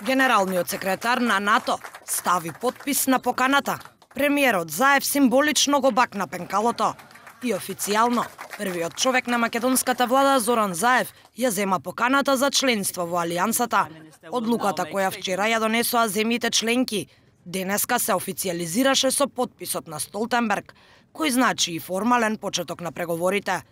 Генералниот секретар на НАТО стави потпис на поканата. Премиерот Заев символично го бакна пенкалото и официјално првиот човек на македонската влада Зоран Заев ја зема поканата за членство во Алијансата. Одлуката која вчера ја донесоа земјите членки, денеска се официјализираше со потписот на Столтенберг, кој значи и формален почеток на преговорите.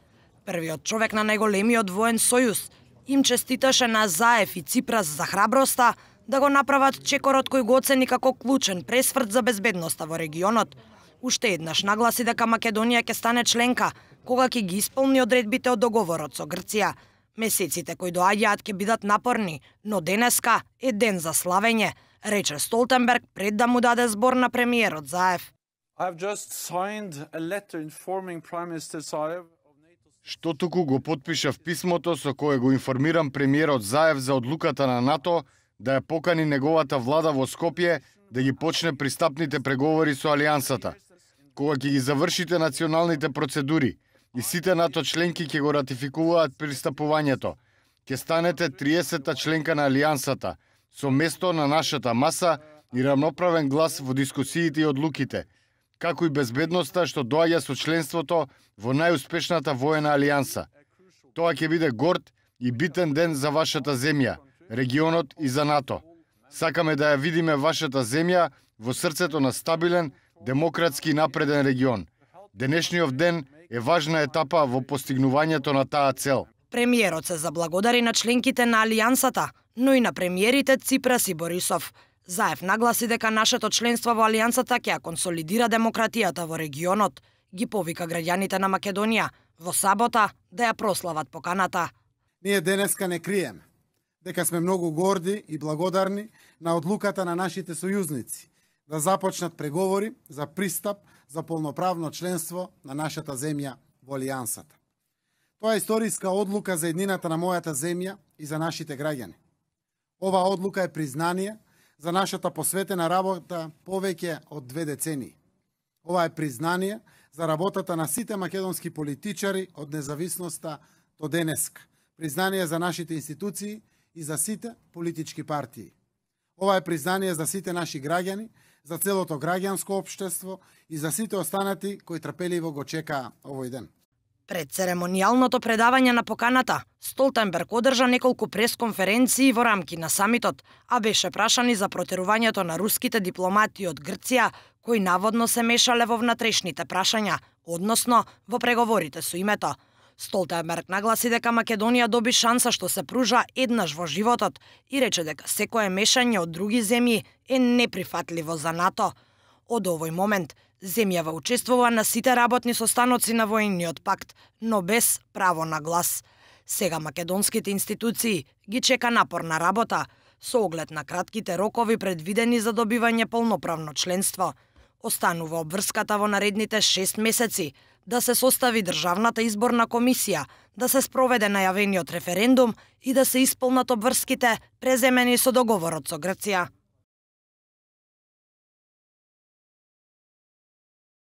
Првиот човек на најголемиот воен сојуз им честиташе на Заев и Ципрас за храброста да го направат чекорот кој го оцени како клучен пресврт за безбедноста во регионот. Уште еднаш нагласи дека Македонија ќе стане членка кога ќе ги исполни одредбите од договорот со Грција. Месеците кои доаѓаат ќе бидат напорни, но денеска е ден за славење, рече Столтенберг пред да му даде збор на премиерот Заев. Што туку го потпишав писмото со кое го информирам премиерот Заев за одлуката на НАТО да ја покани неговата влада во Скопје да ги почне пристапните преговори со Алијансата. Кога ќе ги завршите националните процедури и сите НАТО членки ќе го ратификуваат пристапувањето, ќе станете 30-та членка на Алијансата, со место на нашата маса и рамноправен глас во дискусиите и одлуките, како и безбедноста што доаѓа со членството во најуспешната воена алијанса. Тоа ќе биде горд и битен ден за вашата земја, регионот и за НАТО. Сакаме да ја видиме вашата земја во срцето на стабилен, демократски и напреден регион. Денешниот ден е важна етапа во постигнувањето на таа цел. Премиерот се заблагодари на членките на Алијансата, но и на премиерите Ципрас и Борисов. Заев нагласи дека нашето членство во Алијансата ќе ја консолидира демократијата во регионот. Ги повика граѓаните на Македонија во сабота да ја прослават поканата. Ние денеска не криеме дека сме многу горди и благодарни на одлуката на нашите сојузници да започнат преговори за пристап за полноправно членство на нашата земја во Алијансата. Тоа е историска одлука за еднината на мојата земја и за нашите граѓани. Оваа одлука е признание за нашата посветена работа повеќе од 2 децении. Ова е признание за работата на сите македонски политичари од независноста до денеска. Признание за нашите институции и за сите политички партии. Ова е признание за сите наши граѓани, за целото граѓанско општество и за сите останати кои трпеливо го чекаа овој ден. Пред церемонијалното предавање на поканата, Столтенберг одржа неколку пресконференции во рамки на самитот, а беше прашан и за протерувањето на руските дипломати од Грција, кои наводно се мешале во внатрешните прашања, односно во преговорите со името. Столтенберг нагласи дека Македонија доби шанса што се пружа еднаш во животот и рече дека секое мешање од други земји е неприфатливо за НАТО. Од овој момент, земјава учествува на сите работни состаноци на военниот пакт, но без право на глас. Сега македонските институции ги чека напорна работа, со оглед на кратките рокови предвидени за добивање полноправно членство. Останува обврската во наредните 6 месеци да се состави државната изборна комисија, да се спроведе најавениот референдум и да се исполнат обврските преземени со договорот со Грција.